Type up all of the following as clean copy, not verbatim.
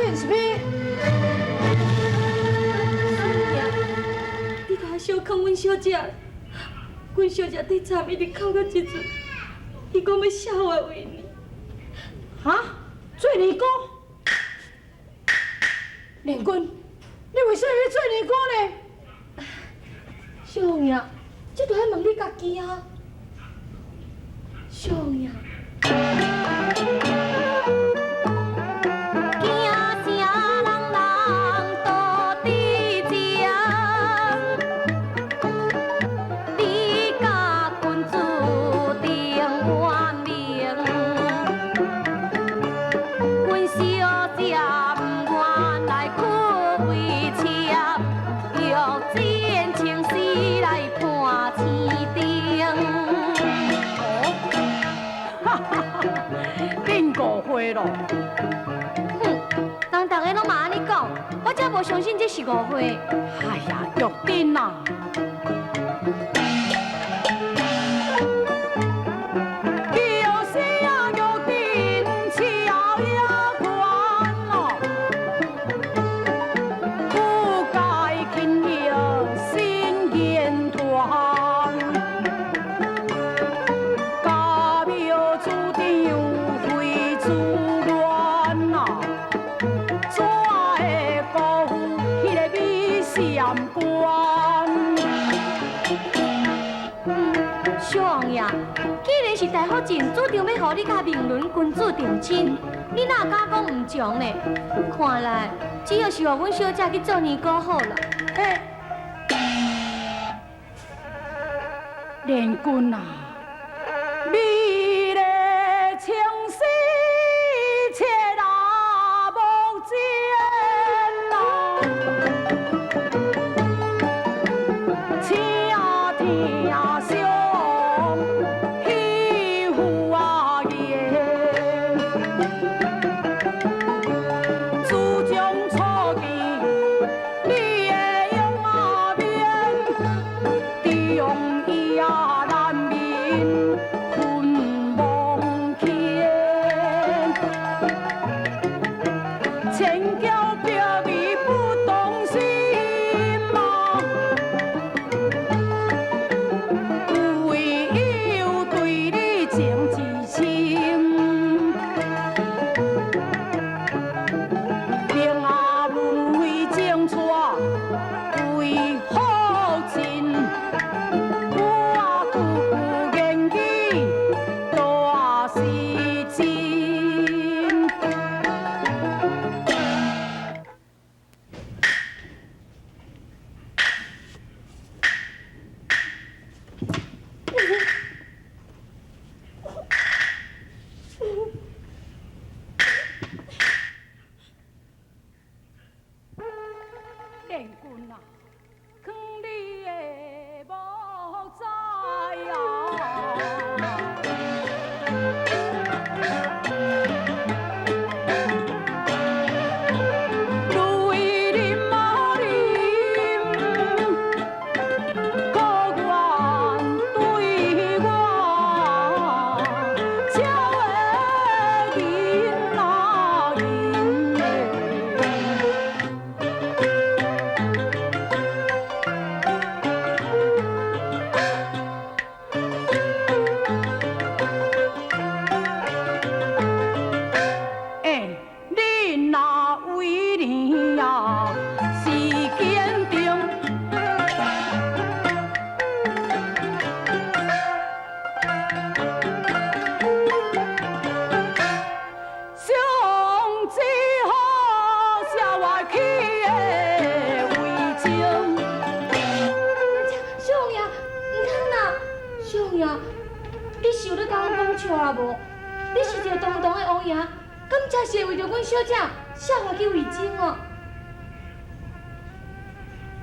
信是非。你较小看阮小姐，阮小姐对惨一直哭到这阵，伊讲欲写我为你。哈？做尼姑？莲君，你為啥欲做尼姑呢？小王爺，這著愛問你家己啊。小王爺。咯。哼，當逐个攏嘛按呢講，我才無相信這是誤會。哎呀，玉珍啊！是大福晋主張欲予你佮明倫君子定親，你哪敢講毋從呢？看來只有是予阮小姐去做尼姑好啦。欸，蓮君啊，美麗青絲切啊無剪啊，請聽相。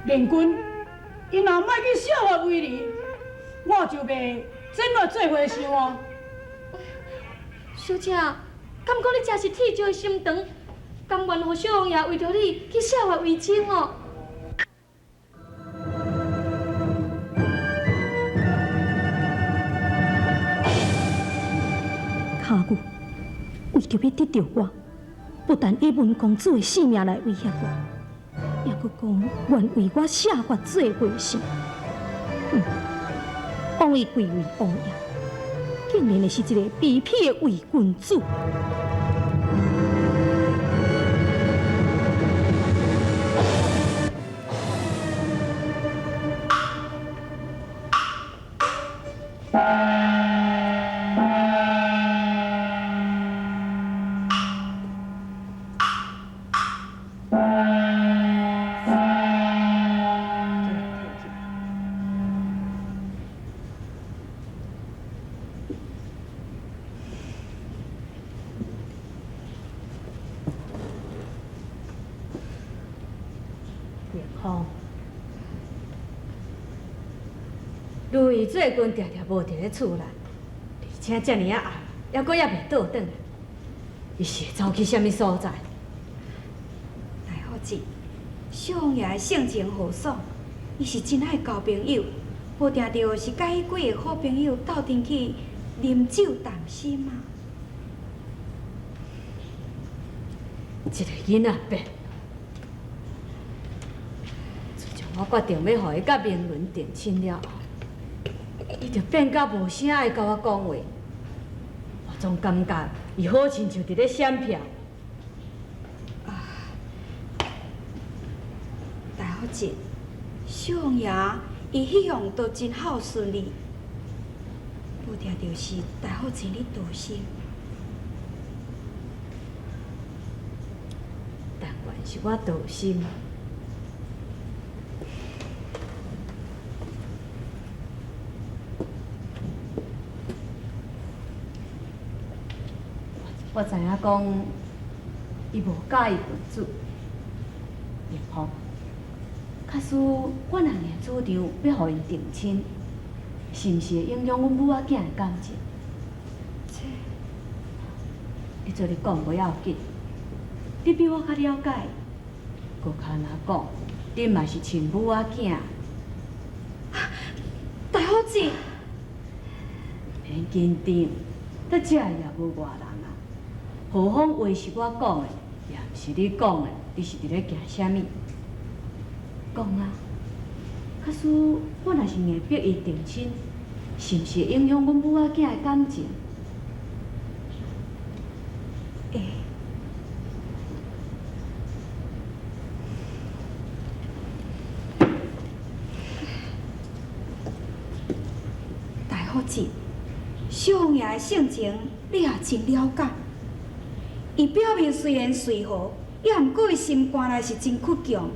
蓮君，伊若莫去小我為尼，我就袂整來做和尚啊。小姐，敢講你真是鐵石心腸，甘願予小王爺為著你去寫我遺囑哦？跤骨為著欲得著我，不但以文公子的性命來威脅我，猶閣講願為我設法做和尚。王伊貴為王爺，竟然會是一個卑鄙的偽君子。如意最近定定無佇咧厝內，而且遮爾仔暗，猶閣猶未倒轉來，伊是會走去啥物所在？大福子，小王爺的性情豪爽，伊是真愛交朋友，無定著是佮彼幾个好朋友鬥陣去啉酒談心啊。這个囡仔變，自從我決定欲予伊佮明倫訂親了後，伊就變甲無啥愛佮我講話，我總感覺伊好親像佇咧閃避。啊，大福姐，小王爺伊彼向都真孝順你，無定著是大福姐你多心。但願是我多心。我知影講，伊無佮意君子，明鳳。假使我若硬主張欲予𪜶訂親，是毋是會影響阮母仔囝的感情？這，你做你講無要緊，你比我較了解。閣較若講，你嘛是親母仔囝。大福姐，免緊張，佇遮也無外人啊。何況話是我講的，也毋是你講的，你是佇咧驚啥物？講啊！假使我若是硬逼伊訂親，是毋是會影響阮母仔囝的感情？會。大福姐，小王爺的性情你也真了解。伊表面雖然隨和，也毋過伊心肝內是真倔強。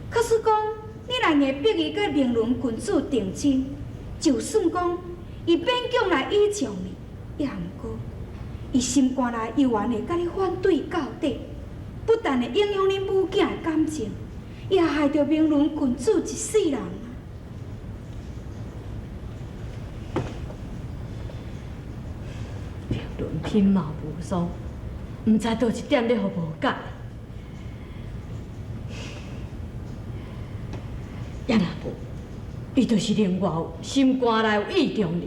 假使講你若硬逼伊佮明倫郡主訂親，就算講伊勉強來倚仗你，也毋過伊心肝內猶原會佮你反對到底，不但會影響恁母囝的感情，也害著明倫郡主一世人啊！明倫品貌無雙，毋知佗一點咧予無解。也若無，伊就是另外有心肝內有意中人。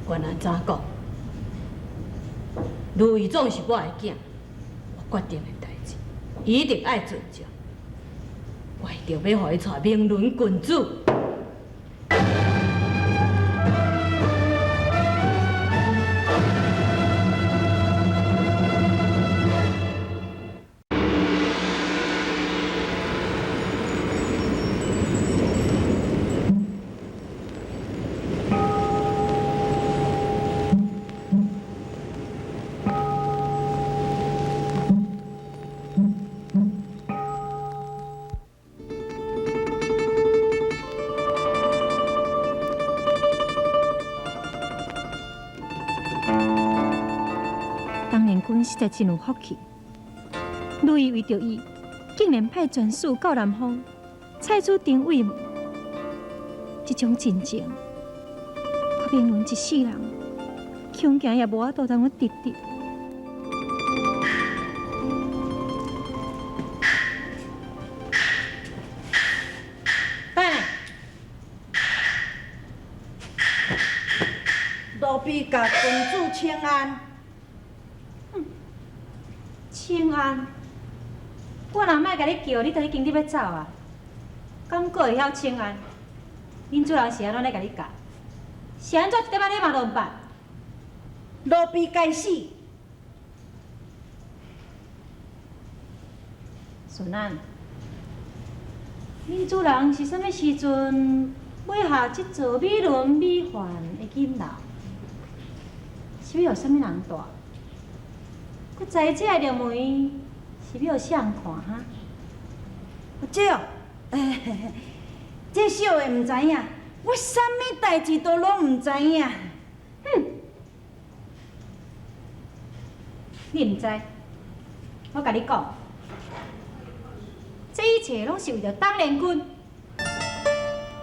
管按怎講，如意總是我的囝，我決定的代誌，伊一定愛尊重。我一定欲予伊娶明倫郡主。當年君實在真有福氣，如意為著伊，竟然派專使到南方採取定位，這種真情，我明倫一世人，恐驚也無法度通去得著。婢共郡主請安。請安，我若莫共你叫，你就已經伫欲走啊？敢閣會曉請安？恁主人是按怎咧共你教？是按怎一點仔禮貌都毋捌？奴婢該死。順安，恁主人是啥物時陣買下這座美輪美奐的金樓？是欲予啥物人蹛？閣栽這個龍門是欲予誰人看哈？這哦，這小的毋知影，我啥物代誌都攏毋知影。哼，你毋知，我共你講，這一切攏是為著董連君。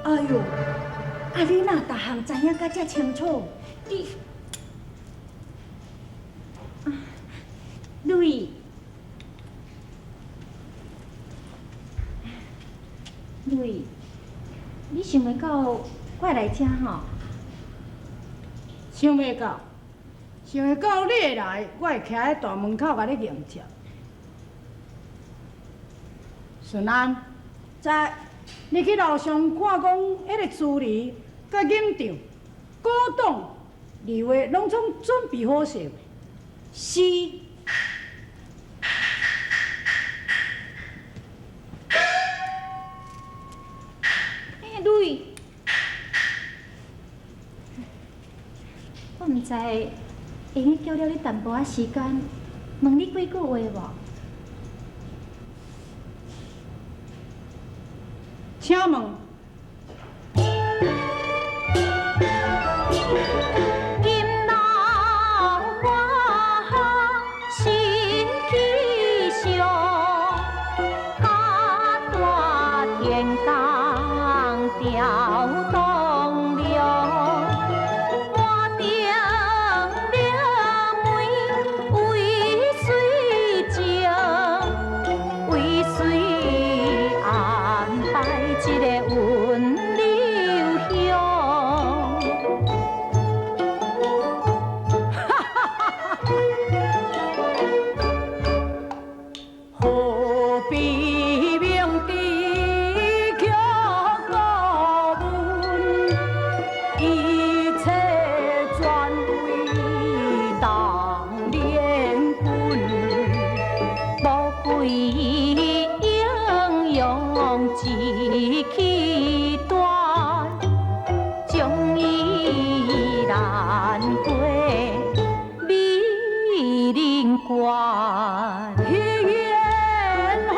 哎喲，啊你哪逐項知影甲遮清楚？你，如意，如意，你想袂到我會來遮吼？想袂到，想袂到你會來，我會徛佇大門口共你迎接。順安，在，你去樓上看講，彼个珠簾、佮錦帳、古董、字畫，攏總準備好勢未？是。欸，如意，我毋知會用得叫了你淡薄仔時間，問你幾句話無？請問。金樓我新氣象，甲大天公調動量，滿頂龍梅為誰情，為誰安排這个溫柔鄉？何必明知曲高文，一切全為董連君，無非英勇志氣大，將伊難過美人關。彼言何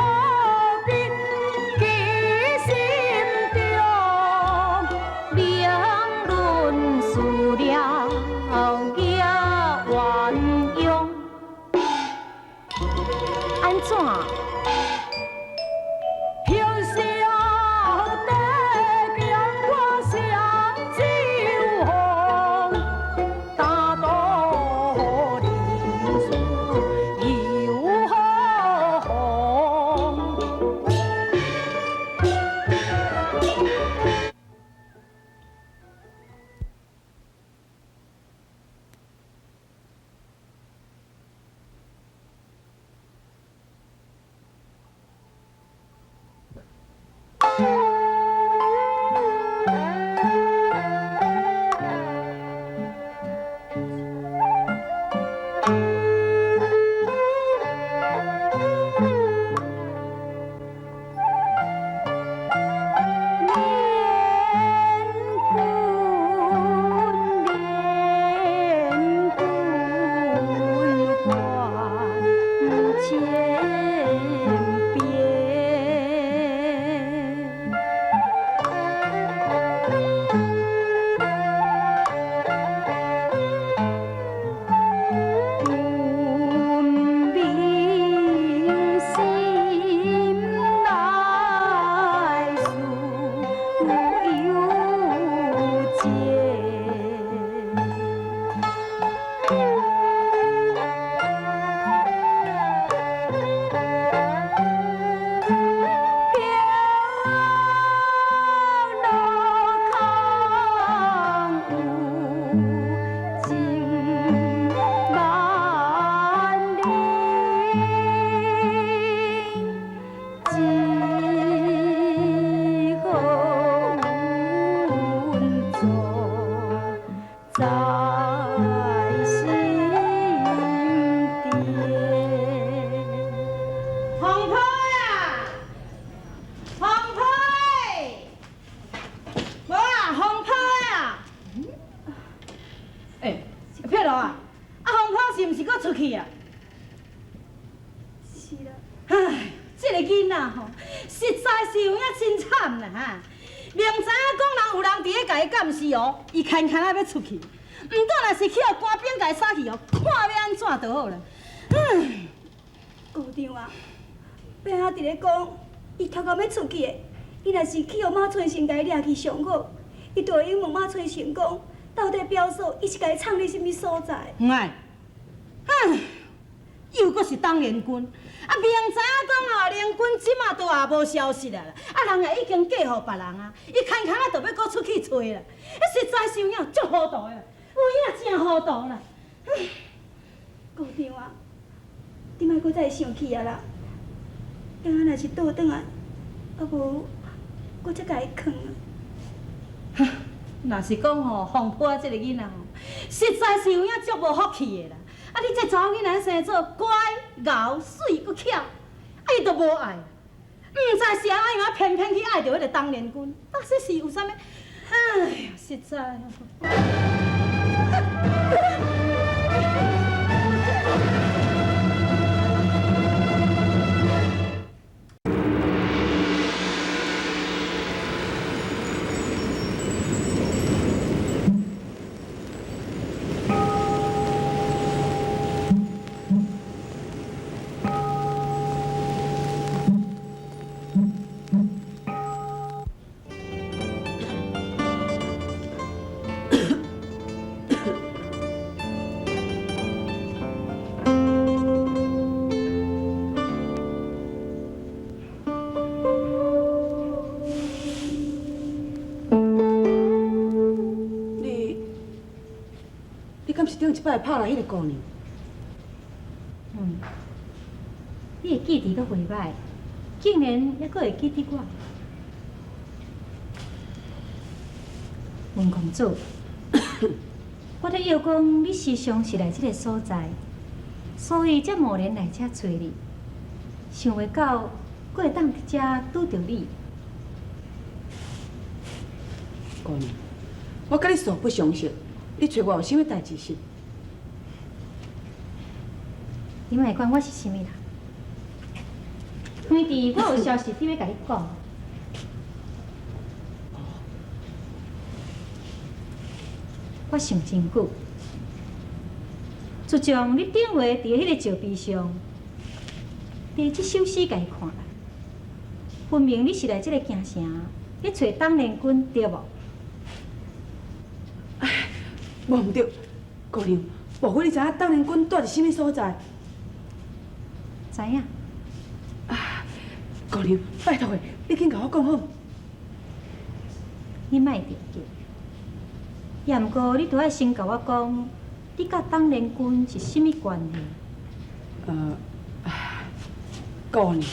這个囡仔吼，實在是有影真慘啦哈！明知影講人有人佇咧共伊監視哦，伊牽牽仔欲出去，毋過若是去予官兵共伊殺去哦，看欲按怎就好啦。嗯，姑丈啊，邊仔佇咧講，伊頭殼欲出去的，伊若是去予馬春生共伊掠去上好，伊就會用問馬春生講，到底表嫂伊是共伊藏佇啥物所在？毋愛，唉，又閣是董連君。啊，明知影講啊，連君這馬都也無消息啊啦，啊人也已經嫁予別人啊，伊牽牽仔就欲閣出去揣啦，實在是有影足糊塗的啦，有影真糊塗啦。姑丈啊，你莫閣再生氣啊啦，等下若是倒轉來，啊無我才共伊囥啊。若是講吼，鳳婆仔這个囡仔吼，實在是有影足無福氣的啦。啊！你這查某囡仔生做乖、𠢕、媠、閣巧，啊伊都無愛，毋知是按怎樣偏偏去愛著彼个董連君，到底是有啥物？哎呀，實在。你，你敢是頂一擺拍來彼个姑娘？嗯，你會記得閣袂歹，竟然猶閣會記得我。文公子，我咧臆講你時常是來這个所在，所以才貿然來遮揣你。想袂到，閣會當佇遮拄著你。姑娘，我佮你素不相識，你揣我有啥物代誌是？你莫管我是啥物人，反正我有消息欲共你講。我想真久，自從你頂回佇彼个石碑上，佇這首詩共伊看來，分明你是來這个京城咧揣董連君，對無？無毋對，姑娘，莫非你知影董連君蹛佇啥物所在？知影。啊，姑娘，拜託的，你緊共我講好。你莫著急，也毋過你著愛先共我講，你佮董連君是啥物關係？姑娘。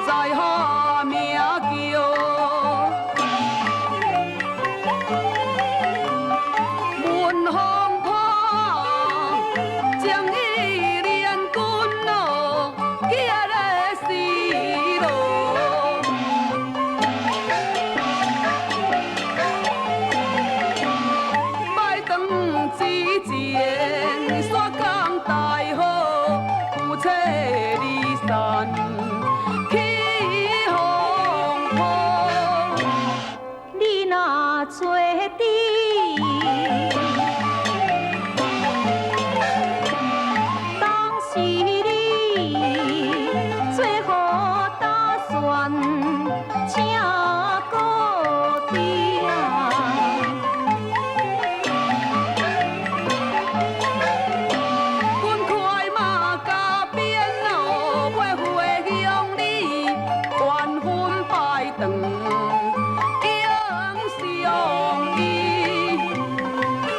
在下名叫文鳳婆，情意連君哦，結的是咯。拜堂之前，煞講大好，夫妻離散起風波。你若找佇，當時你做何打算？請閣定。阮快馬加鞭哦，欲回鄉里，完婚拜堂迎相依，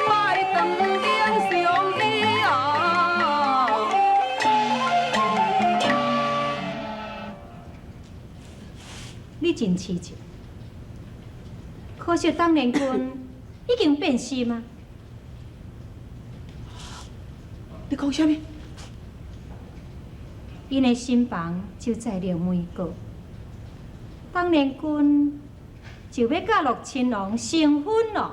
拜堂迎相依啊！你真痴情，可惜董連君已經變心啊！你講啥物？𪜶的新房就在龍梅閣，董連君就欲佮樂親王成婚囉。